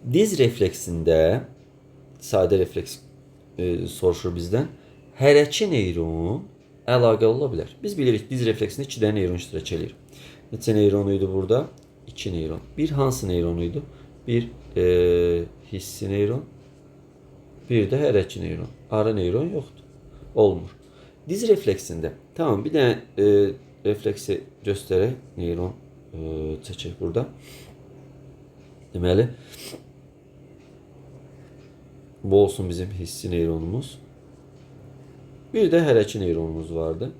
Diz refleksində sadə refleks soruşur bizdən. Hərəki neyron əlaqəli ola bilər. Biz bilirik diz refleksində 2 dənə neyron iştirak eləyir. Neçə neyron idi burada? 2 neyron. Bir hansı neyron idi? Bir hissi neyron, bir də hərəki neyron. Arı neyron yoxdur. Olmur. Diz refleksində tamam bir dənə refleksi göstərək neyron çəkək burada. Deməli bu olsun bizim hissi neyronumuz. Bir də hərəki neyronumuz vardı.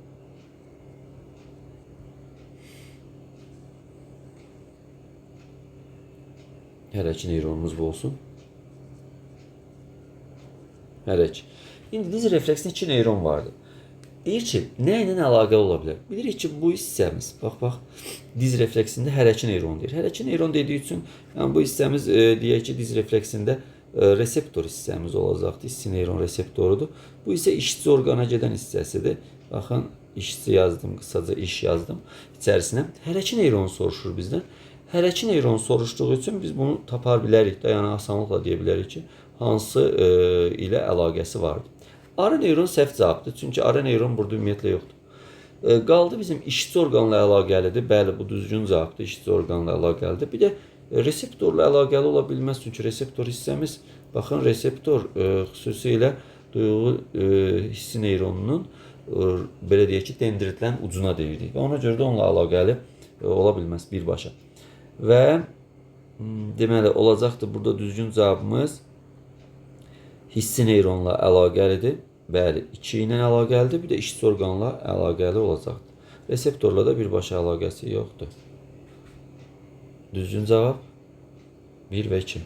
Hərəki neyronumuz bu olsun. Hərəki. İndi diz refleksində 2 neyron vardı. Deyir ki, nə ilə əlaqəli ola bilər? Bilirik ki, bu hissəmiz, bax, diz refleksində hərəki neyron deyir. Hərəki neyron dediyi üçün, yəni bu hissəmiz deyək ki, diz refleksində reseptor hissəmiz olacaqdır. Hissi neyron reseptorudur. Bu isə işçi orqana gedən hissəsidir. Baxın, işçi yazdım, qısaca iş yazdım içərisinə. Hərəki neyronu soruşur bizdən. Hərəki neyronu soruşduğu üçün biz bunu tapar bilərik də, yəni asanlıqla deyə bilərik ki, hansı ilə əlaqəsi vardır. Arı neyron səhv cavabdır. Çünki arı neyron burada ümumiyyətlə yoxdur. Qaldı bizim işçi orqanla əlaqəlidir. Bəli, bu düzgün cavabdır. İşçi orqanla əlaqəlidir. Bir də reseptorla əlaqəli ola bilməz. Çünki reseptor hissəmiz, baxın, reseptor xüsusilə duyğu hissi neyronunun belə deyək ki, dendritlərin ucuna deyirdik. Və ona görə də onunla əlaqəli ola bilməz birbaşa. Və deməli olacaqdır burada düzgün cavabımız hissi neyronla əlaqəlidir. Bəli, 2 ilə əlaqəlidir. Bir də işçi orqanla əlaqəli olacaqdır. Reseptorla da birbaşa əlaqəsi yoxdur. Düzgün cavab 1 və 2.